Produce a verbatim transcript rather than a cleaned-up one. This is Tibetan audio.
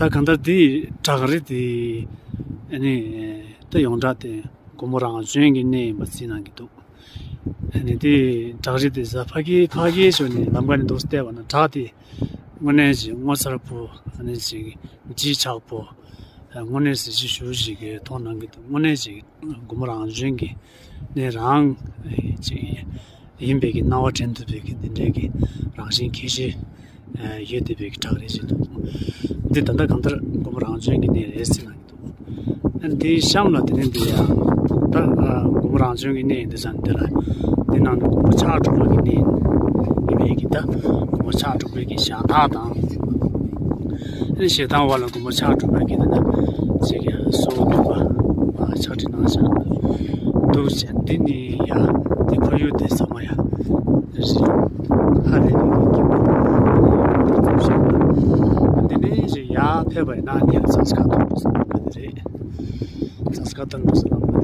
ད་གང་ལྟར་འདི་བྲག་རི་དེ་ཨ་ནི་ད་ཡོངས་གྲགས་དེ་སྒོ་མོ་རང་བྱོན་གྱི་གནས་ཡིན་པ་ཟེར་གནང་གི་འདུག་ཨ་ནི་དེ་བྲག་རི་དེ་གཟའ་ཕ་གི་ཕ་གིའི་ཞོར་ནས་ལམ་ཁ་ནས་འདུག་བལྟས་པ་ན་བྲག་དེ་དངོས་གནས་ཅིག་ངོ་མཚར་པོ། ཨ་ནི་ཅིག་བརྗིད་ཆགས་པོ། དངོས་གནས་གཟི་བརྗིད་ཞེ་པོ་ཅིག་གི་མཐོང་གནང་གི་འདུག་དངོས་གནས་ཅིག་སྒོ་མོ་རང་བྱོན་གྱི་གནས་རང་ཅིག་ཡིན་པའི་གི་སྣང་བ་འདྲེན་ཐུབ་པའི་གི་འདི་འདྲའི་གི་རང་བཞིན་གལ་ཆེ་ཡོད་བསྡད་པའི་གི་བྲག་རི་ཞིག་འདུག་འདི་ད་ལྟ་གང་ལྟར་སྒོ་མོ་རང་བྱོན་གྱི་གནས་རེད་ཟེར་གནང་གི་འདུག་ཨ་ནི་དེའི་གཤམ་ལ་དེ་ནས་འདི་ཡང་ད་སྒོ་མོ་རང་བྱོན་གྱི་གནས་ཡིན་དུས་ཙང་འདི་ལ་འདི་ནང་དུ་མགོན་པོ་ཕྱག་དྲུག་པ་གི་གནས་ཡིན་པའི་གི་ད་མགོན་པོ་ཕྱག་དྲུག་པའི་གི་ཞལ་ཐང་དང་། ཨ་ནི་ཞལ་ཐང་བར་ལ་མགོན་པོ་ཕྱག་དྲུག་པའི་གི་ད་ཅིག་གི་གསོལ་བ་འབུལ་བ་ཕྱག་བྲིས་གནང་བཞག་འདུག་ཅེས། འདི་ནི་ཡ་འདི་ཕ་ཡུལ་དེ་ཚང་མ་ཡ་རེད། ཧ་ལས་ནས་གི་འདི་ནས་ཅིག་ཡར་ཕེབས་པ་ཡིན་ན་ནི་ཛམ་སྐར་མཐོང་འདུག་ཟེར་ནི་རེད། ཛམ་སྐར་མཐོང་འདུག་ཟེར་ནི་